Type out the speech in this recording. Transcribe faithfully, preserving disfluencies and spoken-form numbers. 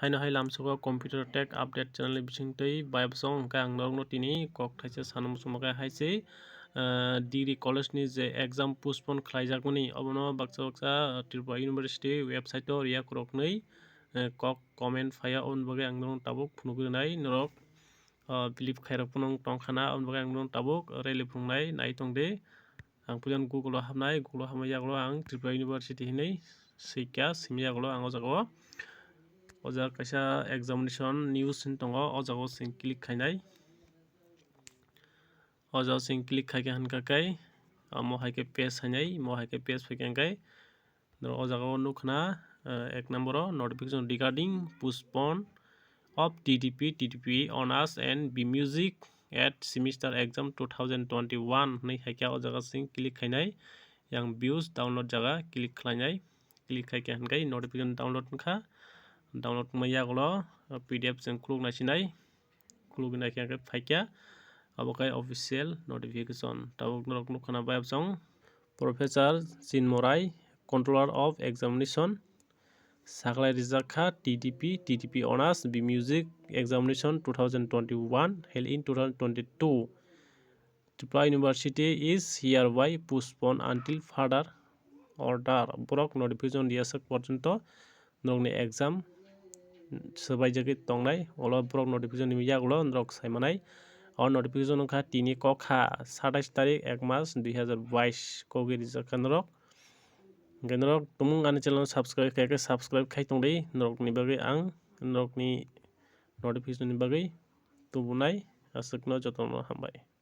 Haino hai lamsogo Computer Tech Update channel ni bisingtwi bayapsong hwnkhe ang norokno tini kok thaisa sana muchungma khe hai se, ah, degree college ni je exam postpone khlaijakmani, obono baksa baksa, ah, Tripura University website o riyak roknwi, eh, kok comment phaiya, oboni bagwi ang norokno tabuk phunugwi rwnai. Norok, ah, believe khairok phano tongkhana, oboni bagwi ang norokno tabuk rally phunuknai, nai tongdi. Ang puila Google o hapnai, Google o hapmani yagulo ang Tripura University hinwi swikha, simi yagulo ang o jaga o. O jaga kaisa examination news hinwi tongo, o jaga o chwng click khainai. O jaga o chwng click khaikhe hwnkha khe, omo hai khe page hainai, mo hai khe page phaikhe hwnkhe, norok o jaga o nukha na, eh, ek number o notification regarding postpone of T D P, T D P honours and B music at semester exam two thousand twenty-one hinwi hai khe o jaga chwng click khainai. Yang views download jaga click khlainai. Click khaikhe hwnkhe notification download wngkha. Download wngma yagulo, eh, P D F chwng khuluk naisinai. Khulugwi naikhe hwnkhe phaikha. Abo khe official notification. Tabuk norok nukha na bayapsong Professor Chinmorai, Controller of Examination, saklai rijak kha T D P, T D P Honours B Music Examination two thousand twenty-one held in two thousand twenty-two. Tripura University is hereby postponed until further order. Borok notification riyasak porjonto norokni exam swbaijagwi tongnai. Olo borok notification ni yagulo norok saimanai. O notification wngkha tini kokha satais tarik ek mas dui hazar bais kokgwi rijak kha norok. Hwnkhe norok tumung ani channel no subscribe khaikhe subscribe khai tongdi, norokni bagwi ang norokni notification ni bagwi tubunai. Aswkno jotono hambai.